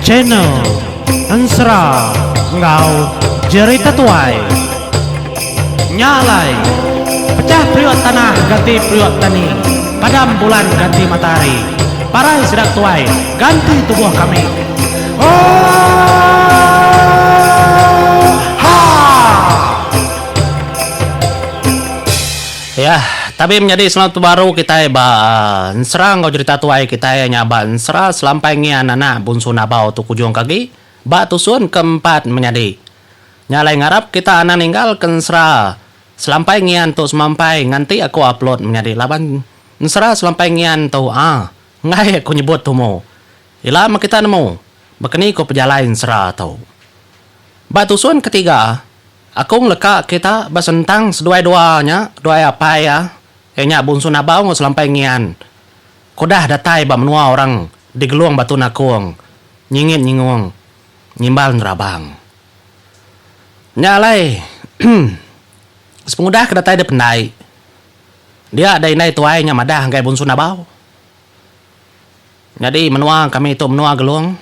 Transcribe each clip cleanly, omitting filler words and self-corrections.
Channel Ensera enggau Jerita Tuai. Nya alai, pechah periuk tanah ganti periuk tani, padam bulan ganti matahari, parai sida tuai ganti tubuh kami. Oohaa! Yah, tabi menyadi selalu tu baru kitai ba ensera enggau jerita tuai kitai nya ba ensera selampai ngian anak Bunsu Nabau tu kujung ke agi ba tusun ke empat menyadi. Nya alai ngarap kita anang ninggal ke ensera selampai ngian tu semampai nganti aku upload menyadi laban ensera selampai ngian tu aa enggai aku nyebut tumu. Ila meh kita nemu bekeni ku pejalai ensera tu. Ba tusun ketiga aku ngeleka kita ba sentang seduai dua nya duai apai iya iya nya Bunsu Nabau enggau Selampai Ngian ke udah datai ba menua orang di Gelong Batu Nakong nyingit nyingung nyimbal nerabang. Nya alai sepengudah ke datai dep endai dia deh indai tuai nya madah ngagai Bunsu Nabau. Nyadi menua kami tu menua Gelong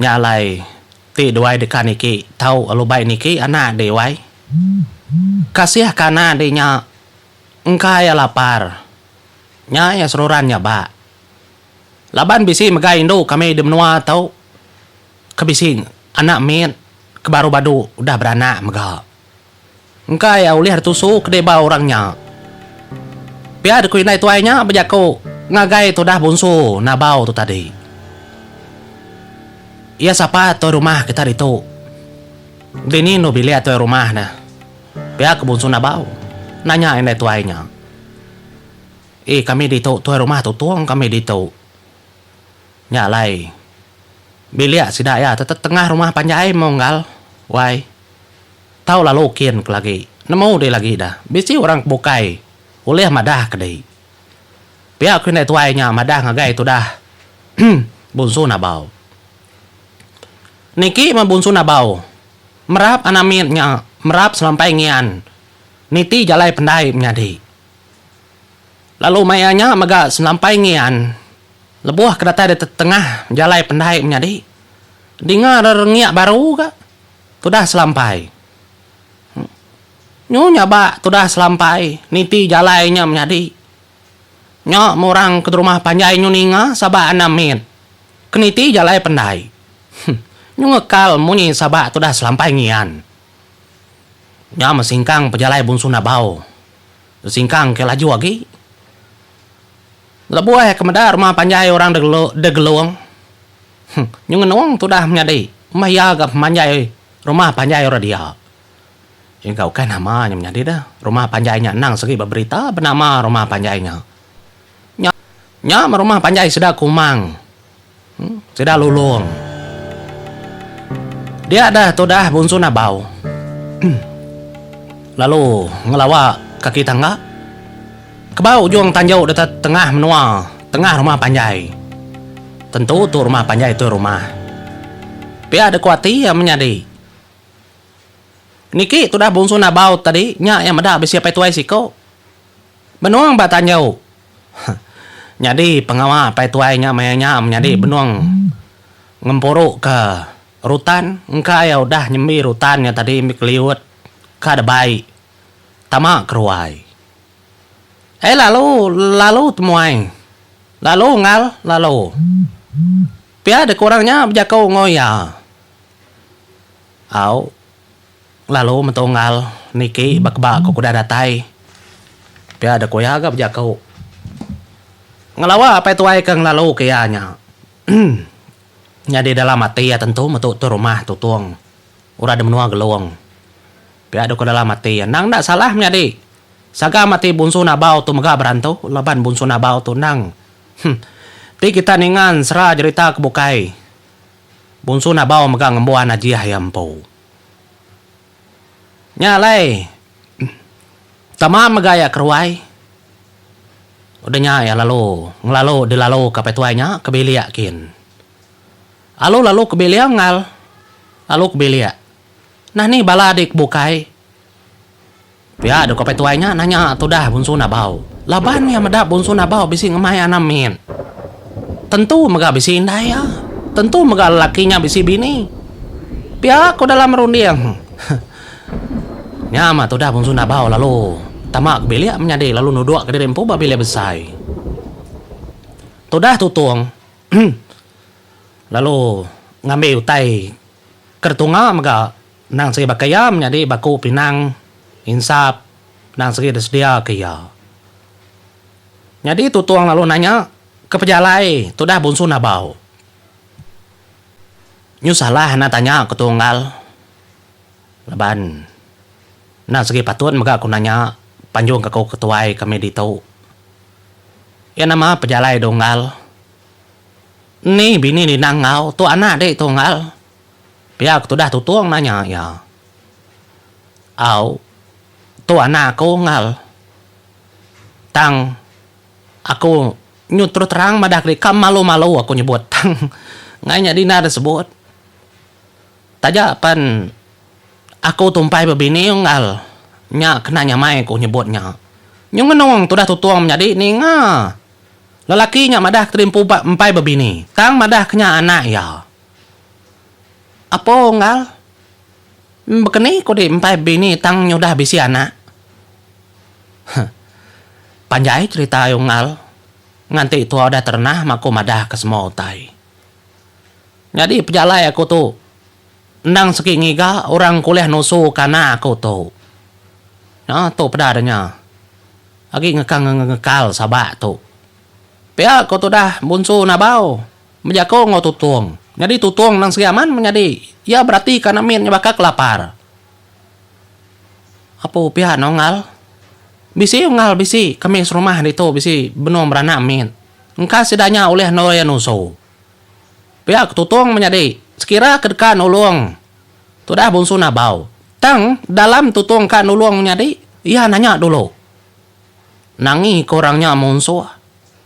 nya alai ti duai deka niki tau lalu bai niki anak di wai. Kasih ka anak di nya engka iya lapar nya iya seruran nya ba. Laban bisi mega indu kami di menua tu ke bisi anak mit ke baru badu udah beranak mega. Engka iya ulih ditusu ke deba orang nya. Pia deka indai tuai nya bejaku ngagai tudah Bunsu Nabau tu tadi. Iya sapa tuai rumah kita ditu. Dini endu bilik tuai rumah ne. Pia ke Bunsu Nabau nanya indai tuai nya. Eh kami ditu tuai rumah tutung kami ditu. Nya alai bilik sida iya tetengah rumah panjai meh unggal wai. Tau lalu kin ke lagi. Nemu dih lagi dah. Bisi orang ke bukai ulih madah ke dih. Pia ku indai tuai nya madah ngagai tudah Bunsu Nabau. Niki meh Bunsu Nabau merap anak mit nya merap selampai ngian niti jalai pendai menyadi. Lalu maya nya mega selampai ngian lebuh ke datai di tengah jalai pendai menyadi dinga rerengik baru ga. Tudah selampai. Nyu nyabak tudah selampai niti jalai nya menyadi. Nya meh orang ke rumah panjai nyu ninga sabak anak mit ke niti jalai pendai. Nyu ngekal munyi sabak tudah selampai ngian. Nya meh singkang pejalai Bunsu Nabau. Singkang ke laju agi. Lebuh ke meda rumah panjai orang de Gelong. Nyu ngenung tudah menyadi meh iya ga pemanjai rumah panjai orang dia. Iya ga ukai nama nya menyadi deh. Rumah panjai nya endang segi beberita benama rumah panjai nya. Nya nya meh rumah panjai sida Kumang. Sida Lulong. Dia deh tudah Bunsu Nabau lalu ngelawa kaki tangga. Keba ujung tanju deka tengah menua, tengah rumah panjai. Tentu tu rumah panjai tu rumah. Pia deka ati iya menyadi. Niki tudah Bungsu Nabau tadi nya iya meda bisi apai tuai siku. Benung ba tanju. Nyadi pengawa apai tuai nya maya nya menyadi benung ngempuruka rutan engka iya udah nyembi rutan nya tadi mbi keliut ka debai tama keruai. Eh lalu lalu temuai. Lalu enggau lalu. Pia deka orang nya bejaku enggau iya. Au lalu metu enggau niki ba keba ku udah datai. Pia deka iya ga bejaku. Ngelawa apai tuai ke ngelalu ke iya nya. Nyadi dalam ati iya tentu metu tu rumah Tutong orang di menua Gelong. Pia deka dalam ati iya. Endang enda salah menyadi. Sagam ati Bunsu Nabau tu mega berantu laban Bunsu Nabau tu endang huh ti kita ninga ensera jerita ke bukai Bunsu Nabau mega ngembuan ajih iya empu. Nya alai tama mega iya keruai udah nya iya lalu ngelalu dilalu ka apai tuai nya ke bilik kin. Alu lalu ke bilik ngal lalu ke bilik. Nah ni bala adi ke bukai. Pia deka apai tuai nya nanya tudah Bunsu Nabau. Laban iya meda Bunsu Nabau bisi ngemai anak mit. Tentu mega bisi indai iya. Tentu mega lelaki nya bisi bini. Pia ku dalam runding. Nya mah tudah Bunsu Nabau lalu tama ke bilik menyadi lalu nuduk ke diri empu ba bilik besai. Tudah Tutong lalu ngambi utai ke ditunga mega endang sigi baka iya menyadi baku pinang insap endang sigi disedia ke iya. Nyadi Tutong lalu nanya ke pejalai tudah Bunsu Nabau. Nyu salah enda tanya ku Tunggal laban endang sigi patut mega ku nanya panjung ka ku ketuai kami ditu. Iya nama pejalai Dunggal. Ni bini Linang enggau tu anak dik Tunggal. Pia ke tudah Tutong nanya iya. Au tu anak aku enggau. Tang aku nyu terus terang madah keli ka malu-malu aku nyebut tang ngai nyadi enda disebut. Taja pen aku tumpai bebini unggal nya kena nyamai ku nyebut nya. Nyu ngenung tudah Tutong menyadi ninga lelaki nya madah ke empu empai bebini tang madah ke nya anak iya. Apo unggal bekeni ku di empai bebini tang nyudah bisi anak. Huh. Panjai cherita ai unggal nganti tua udah terenah maku madah ke semua utai. Nyadi pejalai aku tu endang segi ngiga orang ke ulih nusu ke anak aku tu. Nya tu peda de nya. Agi ngekang ngekal sabak tu. Pia ko tudah Bunsu Nabau bejako enggau Tutong. Nyadi Tutong endang segi aman menyadi iya beratika anak mit nya baka ke lapar. Apu pia ne unggal. Bisi unggal bisi kami serumah ditu bisi benung beranak mit. Engka sida nya ulih endur iya nusu. Pia ke Tutong menyadi sekira ke deka nulung tudah Bunsu Nabau. Tang dalam Tutong ka nulung menyadi iya nanya dulu. Nangi ke orang nya munsuh.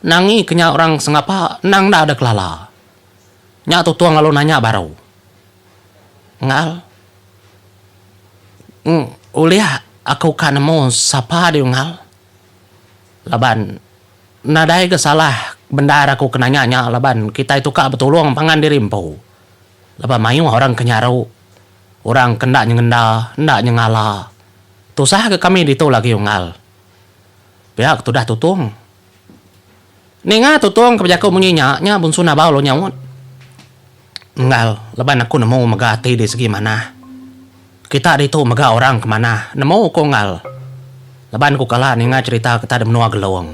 Nangi ke nya orang sengapa endang enda deh kelala. Nya Tutong lalu nanya baru. Enggau. Ulih aku ka nemu sapa di unggal laban nadai ga salah bendar aku ke nanya nya laban kitai tu ka betulung pangan diri empu laban mayuh orang ke nyaru orang ke enda nyengenda enda nyengala tusah ga kami ditu lagi unggal pia ke tudah Tutong. Ninga Tutong ke bejaku munyi nya nya Bunsu Nabau lalu nyaut. Enggal, laban aku nemu mega ati di segi manah. Kita ditu mega orang ke manah, nemu ku enggal. Laban ku kala ninga cherita kita di menua Gelong.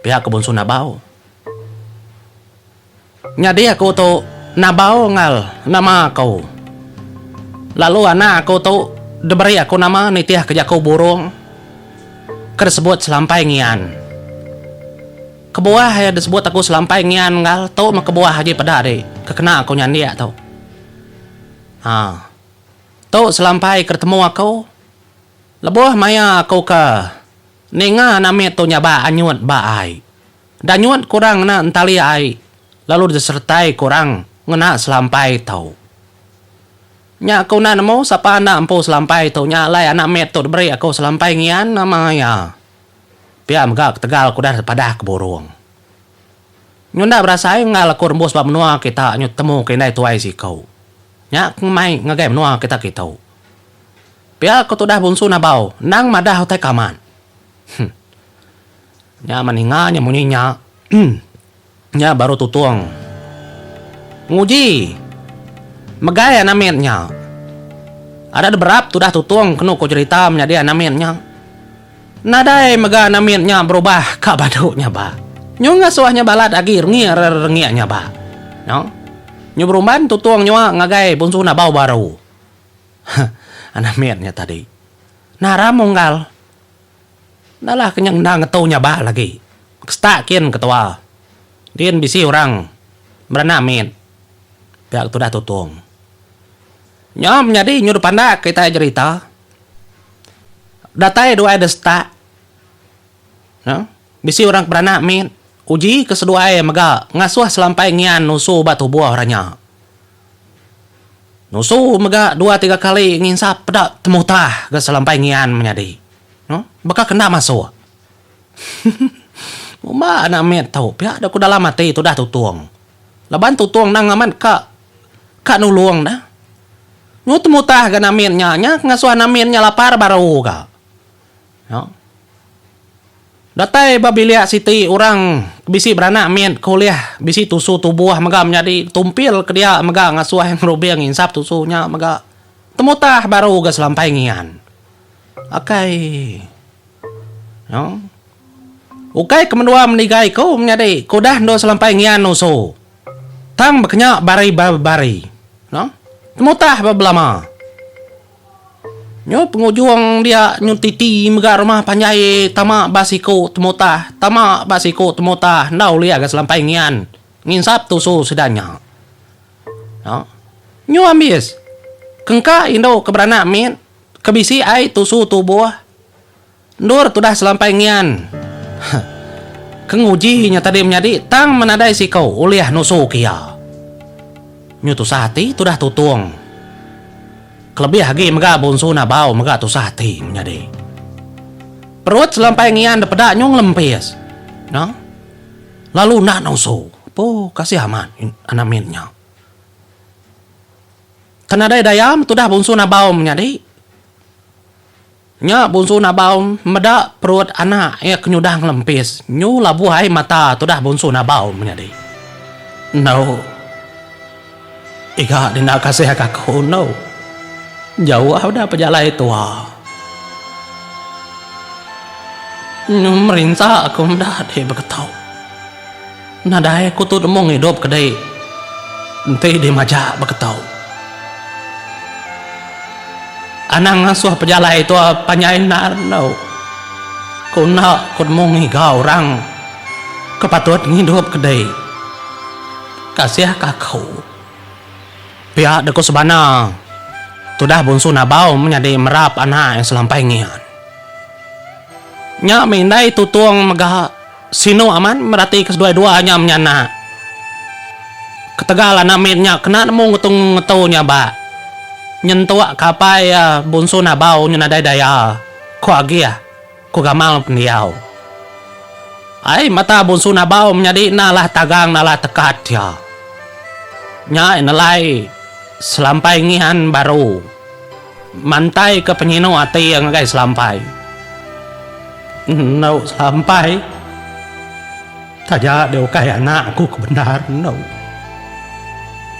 Pia ku Bunsu Nabau. Nyadi aku tu Nabau enggal nama aku. Lalu anak aku tu diberi aku nama nitihka jaku burung ke disebut Selampai Ngian. Kebuah iya disebut aku selampai ngian enggau tu meh kebuah agi peda di ke kena aku nyandik tu. Ha. Tu selampai ke ditemu aku lebuh maya aku ke ninga anak mit tu nyabak anyut ba ai. Danyut ke orang ngena entali ai lalu disertai ke orang ngena selampai tu. Nya aku enda nemu sapa enda empu selampai tu nya alai anak mit tu diberi aku selampai ngian nama iya. Pia mega ketegal ke udah dipadah ke burung. Nyu enda berasai enggau aku rembus ba menua kita nyu tetemu ke indai tuai siku. Nya ke ngemai ngagai menua kita kitu. Pia ke tudah Bunsu Nabau endang madah utai ke amat. Huh. Nya meh ninga nya munyi nya. Nya baru Tutong. Nguji. Megai anak mit nya. Ada deberap tudah Tutong kenu ko jerita menyadi anak mit nya. Nadai mega anak mit nya berubah ka badu nya ba. Nyu ngasuh nya balat agi rengik rerengik nya ba. Nyo. Nyu berumban Tutong nyua ngagai Bunsu Nabau baru. Huh. Anak mit nya tadi. Naram unggal. Enda lah ke nya enda ngetu nyabak lagi. Kestak kin ketua. Din bisi orang beranak mit. Pia ke tudah Tutong. Nya menyadi nyudah pandak kitai jerita. Datai duai da setak. Nya bisi orang ke beranak mit. Uji ke seduai mega ngasuh selampai ngian nusu ba tubuh orang nya. Nusu mega dua tiga kali nginsap peda temutah ga selampai ngian menyadi. No, baka ke enda masuk. Ngumba anak mit tu pia deh ku dalam ati tudah Tutong. Laban Tutong endang amat ka ka nulung dah. Nyu temutah ga anak mit nya, nya ke ngasuh anak mit nya lapar baru ga. Nya. Datai ba bilik siti orang ke bisi beranak mit ke ulih bisi tusu tubuh mega menyadi tumpil ke dia mega ngasuh ngerubing nginsap tusu nya mega temutah baru ga selampai ngian. Akai. Nya. Ukai ke menua meniga iku menyadi ke udah endur selampai ngian nusu. Tang bekenya bari bari. Nya. Temutah ba belama. Nyu pengujung dia nyu titi mega rumah panjai tama ba siku temutah tama ba siku temutah enda ulih ga selampai ngian nginsap tusu sida nya. Nyu ambis kengka indu ke beranak mit ke bisi ai tusu tubuh Endur tudah selampai ngian. Huh. Ke nguji nya tadi menyadi tang menadai siko ulih nusu ke iya. Nyu tusah ati tudah Tutong. Kelebih agi mega Bonsu Nabau mega tusah ati menyadi. Perut selampai ngian depeda nyu ngelempis. Nah. Lalu enda nusu. Apo kasih amat anak mit nya. Ke nadai daya tudah Bonsu Nabau menyadi. Nya Bunsu Nabau meda perut anak iya ke nyudah ngelempis nyu labuh ai mata tudah Bunsu Nabau menyadi. Endu. Iga denda kasih ka aku endu. Jauh udah pejalai tua. Nyu merinsa aku meda deh beketu. Nadai aku tu nemu ngidup ke dei enti di majak beketu. Anang ngasuh pejalai tua panjai endar endu. Ku enda ku nemu ngiga orang ke patut ngidup ke dei. Kasih ka aku. Pia deka sebana tudah Bunsu Nabau menyadi merap anak iya selampai ngian. Nya mih indai Tutong mega sinu amat meratika seduai dua nya menyanak. Ketegal anak mit nya kena nemu ngetu ngetu nya ba nyentuk ka apai iya Bunsu Nabau nya nadai daya, ku Agih. Ku gamal pendiau. Ai mata Bunsu Nabau menyadi enda alah tagang enda alah tekat iya. Nya nelai Selampai ngian baru mantai ke penyinu ati iya ngagai Selampai. Endu Selampai taja deh ukai anak aku ke bendar endu.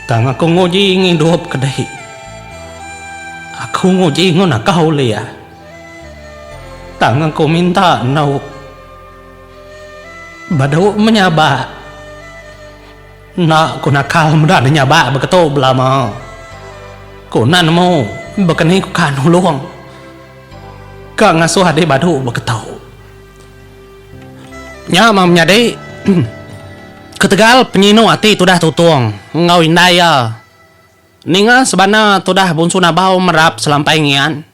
Tang aku nguji ngidup ke deh. Aku nguji enggau naka ulih. Tang aku minta endu badu menyabak. Enda ku nakal meda ne nyabak beketu belama. Ku enda nemu baka ni ku ka nulung ka ngasuh adi badu beketu. Nya mah menyadi ketegal penyinu ati tudah Tutong enggau indai iya. Ninga sebana tudah Bunsu Nabau merap selampai ngian.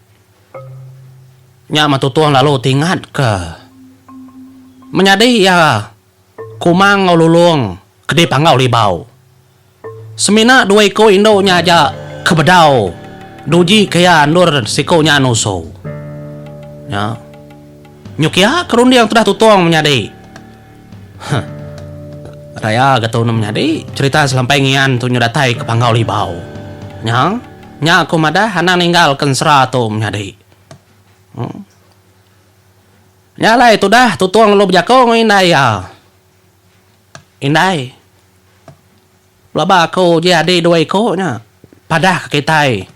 Nya mah Tutong lalu tingat ke menyadi iya Kumang enggau Lulong ke dipanggau Libau. Semina dua iku indu nya aja ke bedau duji ke iya endur siku nya nusu. Nya. Nyu kia ke runding tudah Tutong menyadi. Huh. Raya ga tu menyadi cherita selampai ngian tu nyu datai ke Panggau Libau. Nya. Nya aku madah anang ninggal ke ensera tu menyadi. Huh. Nya alai tudah Tutong lalu bejako enggau indai iya. Indai. Pelaba aku uji adi dua iku nya padah ke kitai.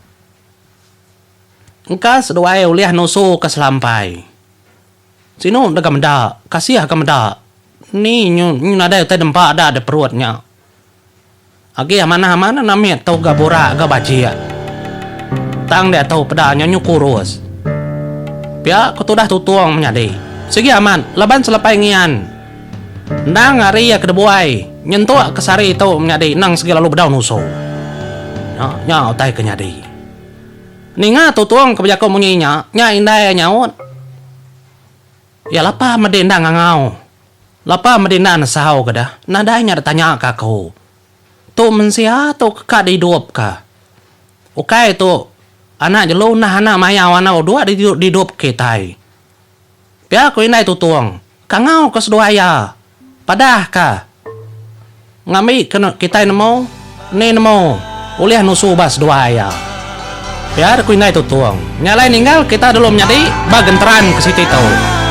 Engka seduai ulih nusu ke selampai. Sinu deka meda, kasih ka meda. Ni nyu nadai utai dempa da da perut nya. Agi amanah amat anak mit tu ga burak ga bajik. Tang diatu peda nya nyu kurus. Pia ku tudah Tutong menyadi. Sigi amat laban selepai ngian. Endang ari iya ke dibuai nyentuk ke sehari tu menyadi endang sigi lalu bedau nusu. Nya nya utai ke nyadi. Ninga Tutong ke bejaku munyi nya, nya indai iya nyaut. Iya lapa medi enda ngangau. Lapa medi enda nesau ke deh. Nadai nya ditanya ke aku. Tu mensia tu ke ka didup ka. Ukai tu anak jelu nah anak mayau anak uduk didup kitai. Pia ku indai Tutong. Kangau ka seduai iya. Padah ka. Ngambi ke kitai nemu, ni nemu ulih nusu ba seduai iya. Pia ku indai Tutong. Nya alai ninggal kita dulu menyadi ba genteran ke siti tu.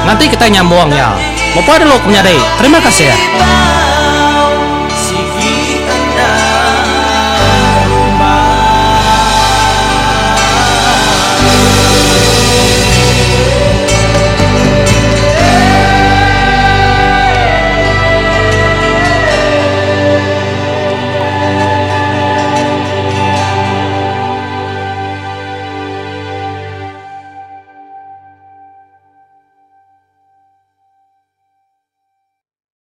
Nganti kitai nyambung iya. Mepa dulu ke menyadi. Terima kasih.